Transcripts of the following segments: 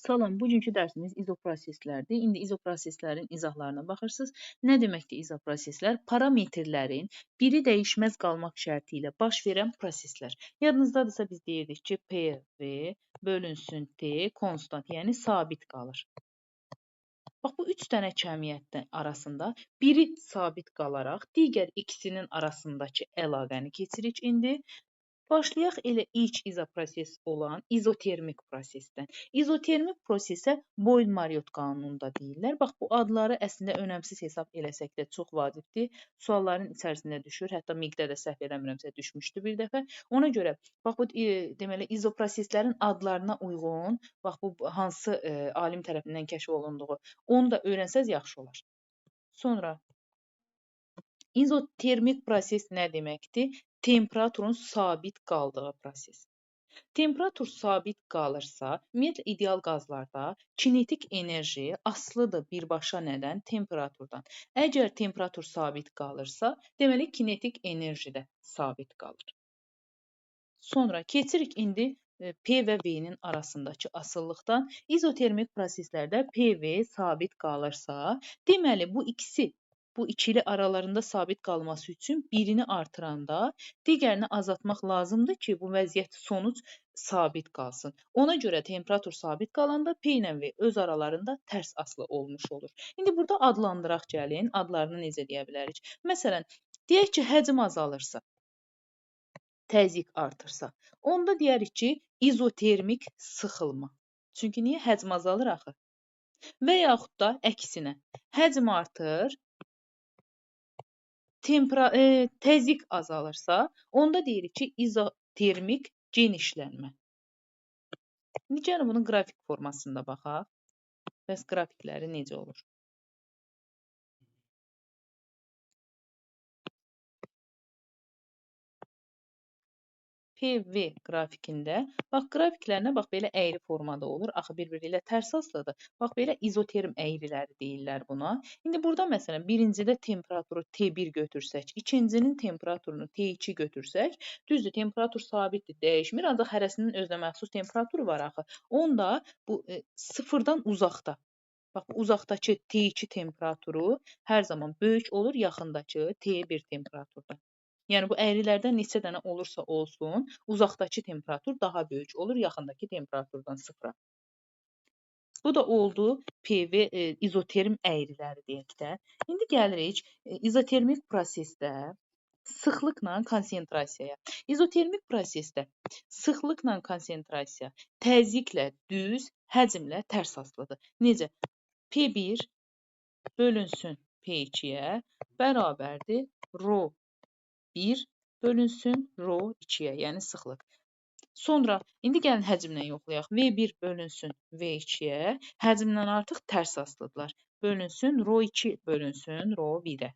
Salam, bugünkü dərsimiz izoproseslərdir. İndi izoproseslərin izahlarına baxırsınız. Nə deməkdir izoproseslər? Parametrlərin biri dəyişməz qalmaq şərti ilə baş verən proseslər. Yadınızdadırsa biz deyirdik ki, PV bölünsün T konstant, yəni sabit qalır. Bax, bu üç dənə kəmiyyətdən arasında biri sabit qalaraq digər ikisinin arasındakı əlaqəni keçirik indi. Başlayaq elə ilk izoproses olan izotermik prosesdən. İzotermik prosesə Boyle-Mariotte qanunu da deyirlər. Bax, bu adları əslində önəmsiz hesab eləsək də çox vacibdir. Sualların içərisində düşür. Hətta MİQ-də də səhv eləmirəmsə düşmüşdü bir dəfə. Ona görə bax bu deməli izoproseslərin adlarına uyğun, bax bu hansı alim tərəfindən kəşf olunduğu, onu da öyrənsəz yaxşı olar. Sonra izotermik proses nə deməkdir? Temperaturun sabit qaldığı proses. Temperatur sabit qalırsa, ümumiyyətlə ideal qazlarda kinetik enerji asılıdır birbaşa nədən? Temperaturdan. Əgər temperatur sabit qalırsa, deməli kinetik enerji də sabit qalır. Sonra keçirik indi P və V-nin arasındakı asılılıqdan. İzotermik proseslərdə PV sabit qalırsa, deməli bu ikisi, bu ikili aralarında sabit qalması üçün birini artıranda digərini azaltmaq lazımdır ki, bu vəziyyət sonuc sabit qalsın. Ona görə temperatur sabit qalanda P ilə V öz aralarında tərs asılı olmuş olur. İndi burada adlandıraq gəlin, adlarını necə deyə bilərik? Məsələn, deyək ki, həcm azalırsa, təzyiq artırsa, onda deyərik ki, izotermik sıxılma. Çünki niyə? Həcm azalır axı. Və yaxud da əksinə, həcm artır, təzyiq azalırsa, onda deyirik ki, izotermik genişlənmə. İndi gəlin bunun qrafik formasında baxaq. Bəs qrafikləri necə olur? PV qrafikində, bax, qrafiklərinə bax, belə əyri formada olur. Axı, bir-biri ilə tərs asılıdır. Bax, belə izoterm əyriləri deyirlər buna. İndi burada, məsələn, birincidə temperaturu T1 götürsək, ikincinin temperaturunu T2 götürsək, düzdür, temperatur sabitdir, dəyişmir, ancaq hərəsinin özünə məxsus temperaturu var axı. Onda bu sıfırdan uzaqda, bax, bu uzaqdakı T2 temperaturu hər zaman böyük olur yaxındakı T1 temperaturdan. Yəni, bu əyrilərdən neçə dənə olursa olsun, uzaqdakı temperatur daha böyük olur yaxındakı temperaturdan sıfıra. Bu da oldu PV izoterm əyriləri deyək də. İndi gəlirik izotermik prosesdə sıxlıqla konsentrasiyaya. İzotermik prosesdə sıxlıqla konsentrasiya təzyiqlə düz, həcmlə tərs asılıdır. Necə? P1 bölünsün P2-yə bərabərdir rho 1 bölünsün rho 2-yə, yəni sıxlıq. Sonra, indi gəlin həcmlə yoxlayaq. V1 bölünsün V2-yə, həcmlə artıq tərs asılıdırlar. Bölünsün rho 2 bölünsün rho 1-ə.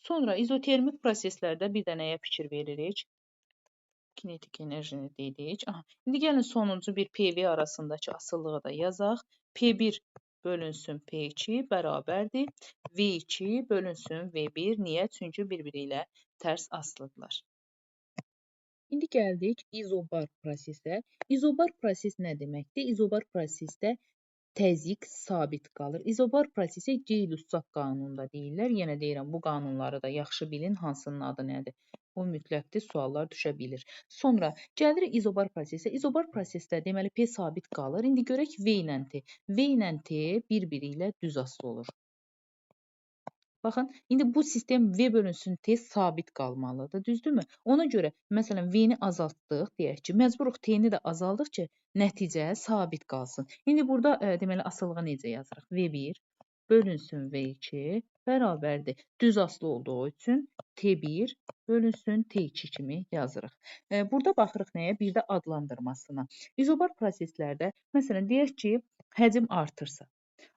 Sonra izotermik proseslərdə bir dənəyə fikir veririk. Kinetik enerjini dedik. Aha, indi gəlin sonuncu bir PV arasındakı asılılığı da yazaq. P1 bölünsün P2 bərabərdir V2 bölünsün V1. Niyə? Çünki bir-biri ilə tərs asılıdırlar. İndi gəldik izobar prosesə. İzobar proses nə deməkdir? İzobar prosesdə təzyiq sabit qalır. İzobar prosesə Gay-Lussac qanunu da deyirlər. Yenə deyirəm, bu qanunları da yaxşı bilin, hansının adı nədir. Bu mütləqdir, suallar düşə bilir. Sonra gəlirik izobar prosesə. İzobar prosesdə deməli P sabit qalır. İndi görək V ilə T. V ilə T bir-biri ilə düz asılı olur. Baxın, indi bu sistem V bölünsün T sabit qalmalıdır, düzdürmü? Ona görə, məsələn, V-ni azaltdıq, deyək ki, məcburuq T-ni də azaldıq ki, nəticə sabit qalsın. İndi burada deməli asılılığı necə yazırıq? V1 bölünsün V2 bərabərdir. Düz asılı olduğu üçün T1 bölünsün T2 kimi yazırıq. Burada baxırıq nəyə? Bir də adlandırmasına. İzobar proseslərdə, məsələn, deyək ki, həcm artırsa.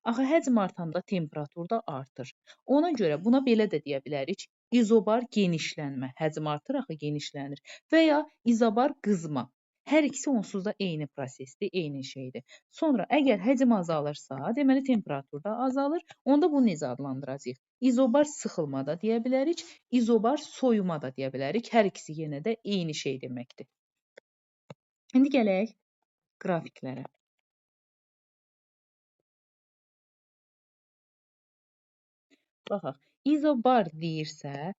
Axı, həcm artanda temperatur da artır. Ona görə buna belə də deyə bilərik. İzobar genişlənmə. Həcm artır, axı genişlənir. Və ya izobar qızma. Hər ikisi onsuz da eyni prosesdir, eyni şeydir. Sonra əgər həcm azalırsa, deməli temperatur da azalır. Onda bunu necə adlandıracağıq? İzobar sıxılma da deyə bilərik, izobar soyuma da deyə bilərik. Hər ikisi yenə də eyni şey deməkdir. İndi gələk qrafiklərə. Baxaq, izobar deyirsə,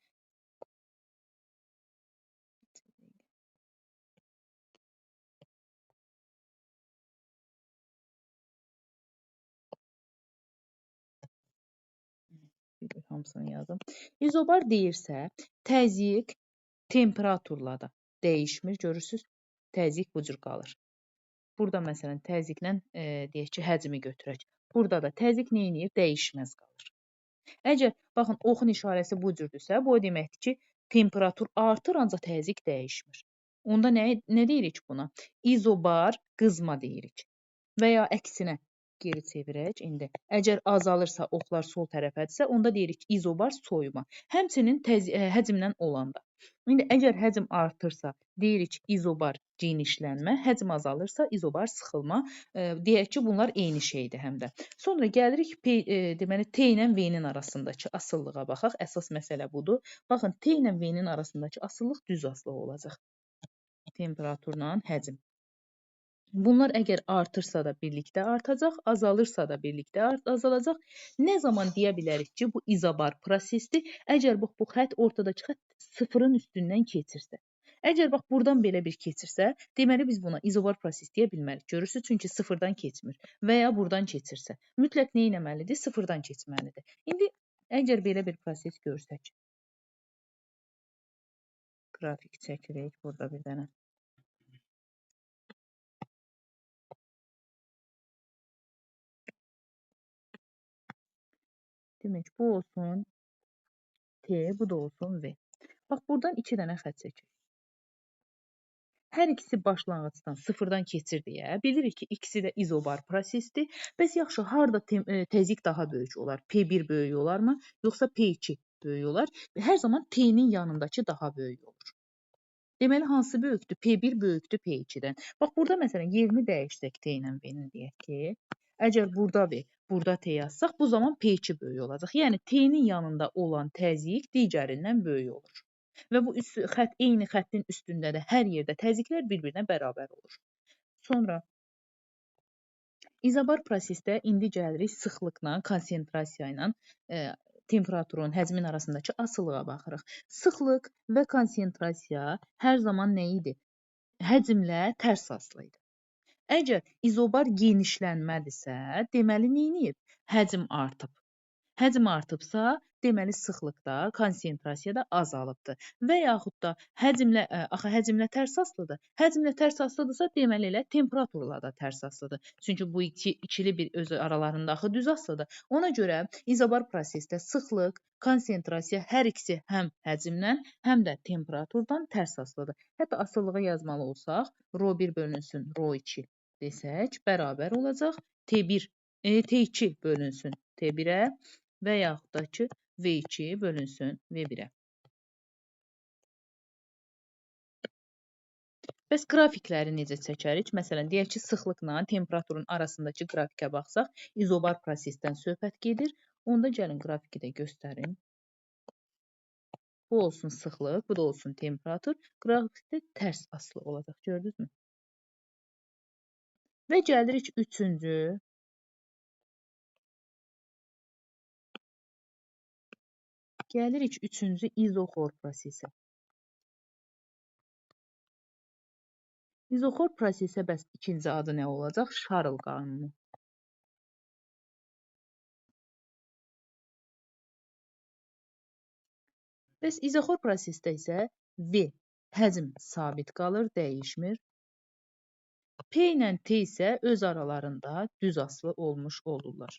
hamısını yazdım. İzobar deyirsə, təzyiq temperaturla da dəyişmir. Görürsünüz, təzyiq bu cür qalır. Burada məsələn təzyiqlə deyək ki, həcmi götürək. Burada da təzyiq nə edir? Dəyişməz qalır. Əgər baxın, oxun işarəsi bu cürdürsə, bu o deməkdir ki, temperatur artır, ancaq təzyiq dəyişmir. Onda nə deyirik buna? İzobar qızma deyirik. Və ya əksinə geri çevirək indi. Əgər azalırsa, oxlar sol tərəfədirsə, onda deyirik ki, izobar soyuma. Həmçinin həcmlə olanda. İndi əgər həcm artırsa, deyirik ki, izobar genişlənmə, həcm azalırsa, izobar sıxılma. Deyək ki, bunlar eyni şeydir həm də. Sonra gəlirik deməli T ilə V-nin arasındakı asılılığa baxaq. Əsas məsələ budur. Baxın, T ilə V-nin arasındakı asılılıq düz asılı olacaq. Temperaturla həcm. Bunlar əgər artırsa da birlikdə artacaq, azalırsa da birlikdə azalacaq. Nə zaman deyə bilərik ki, bu izobar prosesdir? Əgər bax, bu xətt, ortadakı xətt sıfırın üstündən keçirsə. Əgər bax, buradan belə bir keçirsə, deməli biz buna izobar proses deyə bilmərik. Görürsünüz, çünki sıfırdan keçmir və ya buradan keçirsə. Mütləq nə etməlidir? Sıfırdan keçməlidir. İndi əgər belə bir proses görsək, qrafik çəkirik burada bir dənə. Demək, bu olsun T, bu da olsun V. Bax, buradan iki dənə xətt çəkirik. Hər ikisi başlanğıcdan sıfırdan keçir deyə bilirik ki, ikisi də izobar prosesdir. Bəs yaxşı, harda təzyiq daha böyük olar? P1 böyük olarmı? Yoxsa P2 böyük olar? Hər zaman T-nin yanındakı daha böyük olur. Deməli, hansı böyükdür? P1 böyükdür P2-dən. Bax, burada məsələn, yerini dəyişsək T ilə V-nin deyək ki, əgər burada V, burada T yazsaq, bu zaman P2 böyük olacaq. Yəni, T-nin yanında olan təzyiq digərindən böyük olur. Və bu xətt, eyni xəttin üstündə də hər yerdə təzyiqlər bir-birinə bərabər olur. Sonra izobar prosesdə indi gəlirik sıxlıqla, konsentrasiya ilə temperaturun, həcmin arasındakı asılığa baxırıq. Sıxlıq və konsentrasiya hər zaman nə idi? Həcmlə tərs asılı idi. Əgər izobar genişlənmədirsə, deməli nə edib? Həcm artıb. Həcm artıbsa, deməli sıxlıqda, konsentrasiya da azalıbdır. Və yaxud da həcmlə, axı həcmlə tərs asılıdır. Həcmlə tərs asılıdırsa, deməli elə temperaturla da tərs asılıdır. Çünki bu ikili bir öz aralarında axı düz asılıdır. Ona görə izobar prosesdə sıxlıq, konsentrasiya hər ikisi həm həcmlə, həm də temperaturdan tərs asılıdır. Hətta asılılığı yazmalı olsaq, Rho1 bölünsün Rho2 desək, bərabər olacaq. T2 bölünsün T1-ə və yaxud da ki, V2 bölünsün V1-ə. Bəs qrafikləri necə çəkərik? Məsələn, deyək ki, sıxlıqla temperaturun arasındakı qrafikə baxsaq, izobar prosesdən söhbət gedir. Onda gəlin qrafiki də göstərim. Bu olsun sıxlıq, bu da olsun temperatur. Qrafikdə tərs asılı olacaq, gördünüzmü? Və gəlirik üçüncü. Gəlirik üçüncü izoxor prosesə. İzoxor prosesə bəs ikinci adı nə olacaq? Şarl qanunu. Bəs izoxor prosesdə isə V həcm sabit qalır, dəyişmir. P ilə T isə öz aralarında düz asılı olmuş olurlar.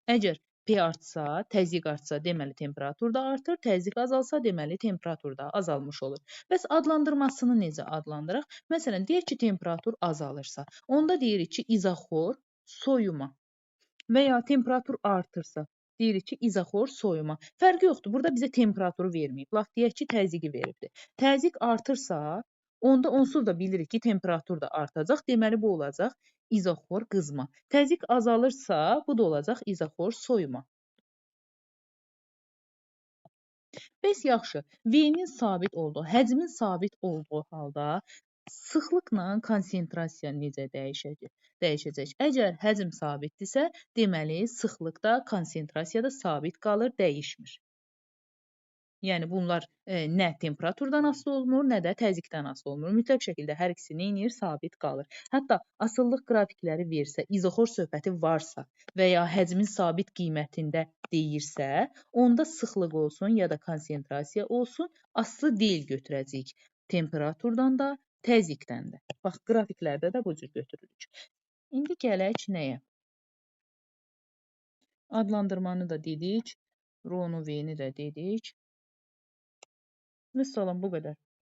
Əgər P artsa, təzyiq artsa, deməli temperatur da artır, təzyiq azalsa, deməli temperatur da azalmış olur. Bəs adlandırmasını necə adlandıraq? Məsələn, deyək ki, temperatur azalırsa, onda deyirik ki, izoxor soyuma və ya temperatur artırsa, deyirik ki, izoxor soyuma. Fərqi yoxdur, burada bizə temperaturu verməyib. Laf deyək ki, təzyiqi veribdir. Təzyiq artırsa, onda onsuz da bilirik ki, temperatur da artacaq. Deməli, bu olacaq izoxor qızma. Təzyiq azalırsa, bu da olacaq izoxor soyuma. Bəs yaxşı, V-nin sabit olduğu, həcmin sabit olduğu halda Sıxlıqla konsentrasiya necə dəyişəcək? Əgər həcm sabitdirsə, deməli, sıxlıq da, konsentrasiya da sabit qalır, dəyişmir. Yəni, bunlar nə temperaturdan asılı olmur, nə də təzyiqdən asılı olmur. Mütləq şəkildə hər ikisi nə edir? Sabit qalır. Hətta asılılıq qrafikləri versə, izoxor söhbəti varsa və ya həcmin sabit qiymətində deyirsə, onda sıxlıq olsun ya da konsentrasiya olsun, asılı deyil götürəcəyik. Temperaturdan da, təzyiqdən də. Bax, qrafiklərdə də bu cür götürürük. İndi gələk nəyə? Adlandırmanı da dedik, Rho-nu, V-ni də dedik. Vəssalam, bu qədər.